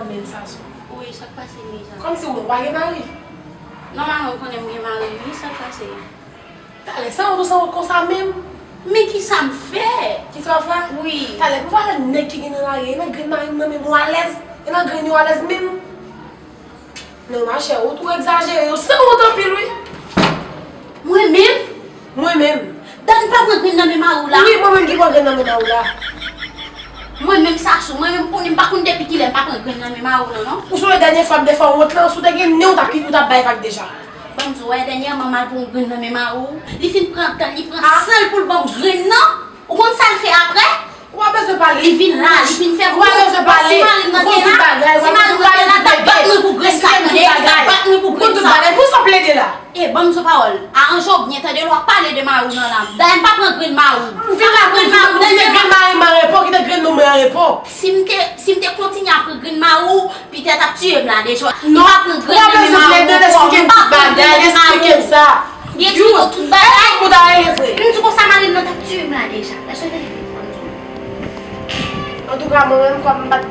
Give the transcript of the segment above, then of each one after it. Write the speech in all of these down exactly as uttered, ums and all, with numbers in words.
Menm sa sou. Wi, sa k pase, Miza? Kòmsi ou menm pa gen mari? Nòmalman, m konnen m gen mari, wi, sa k pase? Talè, sanwont ou sanwont konsa menm? Men kisa m fè? Kisa w fè? Wi. Talè, pou valè nèg ki gen nan lari, e nan grenn mari m nan menm ou alèz? E nan grenn yo alèz menm? Non, machè, ou twò egzajere, ou sanwont anpil, wi. Mwen menm? Mwen menm. Dat m pa pran grenn nan men mari w la? Wi, mwen menm ki pran grenn nan men mari w la. Mwen menm, Sachou, mwen menm konnen m pa konn depi kilè m pa pran grenn nan men mari w lan, non. Ou sonje dènye fwa m te fè w wont lan, si w te gen nen, ou t ap, ou t ap bay vag deja. Ban m di w, wè, dènyèman m al pran yon grenn nan men mari w. Li fin pran tan, li pran san l pou l ban m grenn nan. Ou konn sa l fè apre? Ou pa bezwen pale. Li vin la, li vin fè... Ou pa bezwen pale. Si mari m nan te la, si mari m nan te la, t ap bat mwen pou grenn sa, tande? T ap bat mwen pou grenn sa. Pou sa w plede la? E, ban m di w pawòl. Aranje w byen, tande, lè w ap pale de mari w nan la. Dayè, m pa pran grenn mari w. M vin la pou di w, kite grenn mari m an repo, kite grenn nonm mwen an repo. Si m te, si m te kontinye ap pran grenn mari w, Pitèt ap tiye m la deja. Non, ou pa bezwen plede, eksplike m tout bagay, eksplike m sa. Li eksplike w tout bagay. Epi pou ta rele vre. M di konsa, mari m nan t ap tiye m la deja. Lèse w tande. Antouka, mwen menm, kòm m pa t,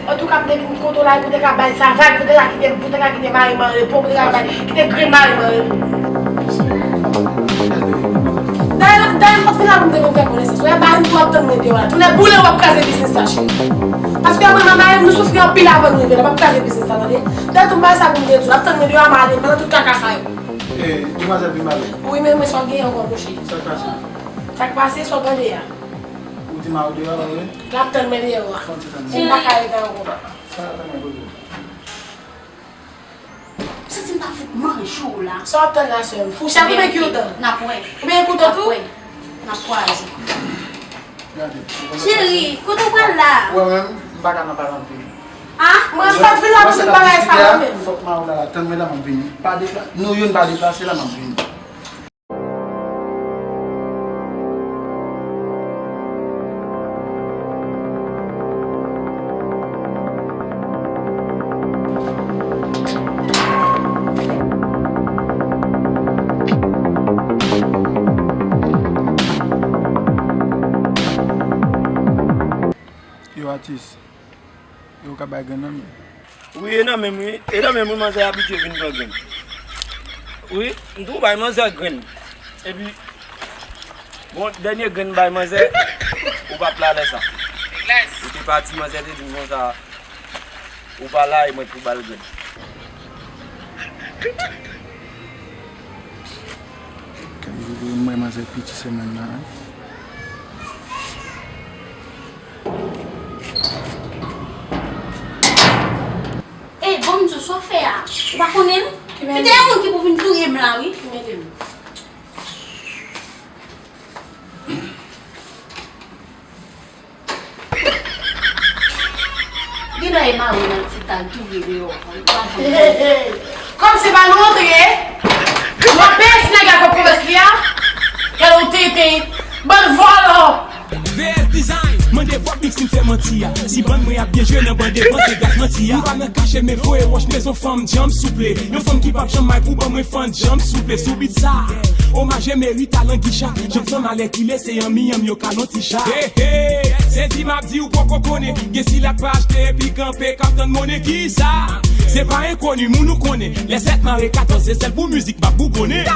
antouka, m te vin kote w la, pou te ka bay sa vag, pou te ka kite, pou te ka kite mari m an repo, pou te ka bay, kite grenn mari m an repo. Dayè, dayè, m pa t vin la pou m te vin fè konesans. Ou pa vin pou w ap tann mwen deyò la. Tounen boule, w ap kraze biznis la, cheri. Paske mwen nan mari m, nou soufri anpil avan n rive la, m ap kraze biznis la, tande. Dèyè tout bagay sa pou m te di w, ap tann mwen deyò a, m ale, m nan tout kaka sa yo. E, demwazèl vin pale. Wi, men, men sa w gen ankò, monchè. Sa k pase? Sa k pase, sa w tande a? Ou di mari w deyò, pa vre? L ap tann mwen deyò a. Fè yon ti tann. M pa ka rete ankò. Sa l ap tann mwen kote? M santi m ta fout manje w la. Sa w ap tann la, sè m? Fouchèt oubyen kiyoutan? N ap wè. Oubyen kouto tou? N ap wè. N ap kwaze. Cheri, kote w pral la? Ou wè menm, m pa ka nan pale anpil. Ah? Mwen, m pa t vin la pou tout bagay sa yo menm. Fòk mari w la tann mwen la, m ap vini. Pa depla-, nou youn pa deplase la, m ap vini. Yo, atis. Yo ka bay grenn nan menm. Wi, e nan menm wi. E nan menm wi, manzè abitye vin pran grenn. Wi, m tou bay manzè grenn. Epi, bon, dènye grenn m bay manzè, ou p ap la lè sa. Ou te pati, manzè te di m konsa, ou pa la, e mwen k pou ba l grenn. Gade, mwen manzè piti semèn nan, wi. Ey, bon, m di w, sa w fè a? Ou pa konnen l? Kite yon moun ki pou vin touye m la, wi. Li nan e mari nan ti tal touye deyò. Kòm se pa nou antre, nou ap peye ti nèg la kòb komès li a. Gade w tenten, bann vòlò. V S Design, mande Bob Mix si m fè manti a. Si bann mwen ap byen jwe nan ban devan, se gaz manti a. Nou pa nan kache, men voye wòch mezon fanm djanm souple. Yon fanm ki p ap janm may pou ban mwen fann djanm souple. Sou beat sa, omaj e merit Alan Guicha. Janm fanm alèkile, se anmi anm yo ka lonti cha. Hey, hey, se di m ap di ou poko konnen. Gen sila k pa achte epi kanpe k ap tann monnen kisa. Se pa enkoni, moun ou konnen. Lè sèt mare katòz, se sèl pou mizik m ap bougonnen.